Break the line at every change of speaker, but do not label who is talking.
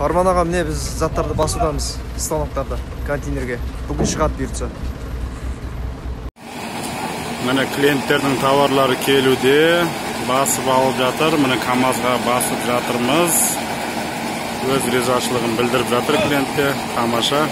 Арман аға, міне біз заттарды басудамыз, станоктарды контейнерге. Бүгін шығады бұйыртса.
Міне, клиенттердің товарлары келуде, басып алып жатыр. Міне, КамАЗға басып жатырмыз. Өз ризашылығын білдіріп жатыр клиентте. Тамаша.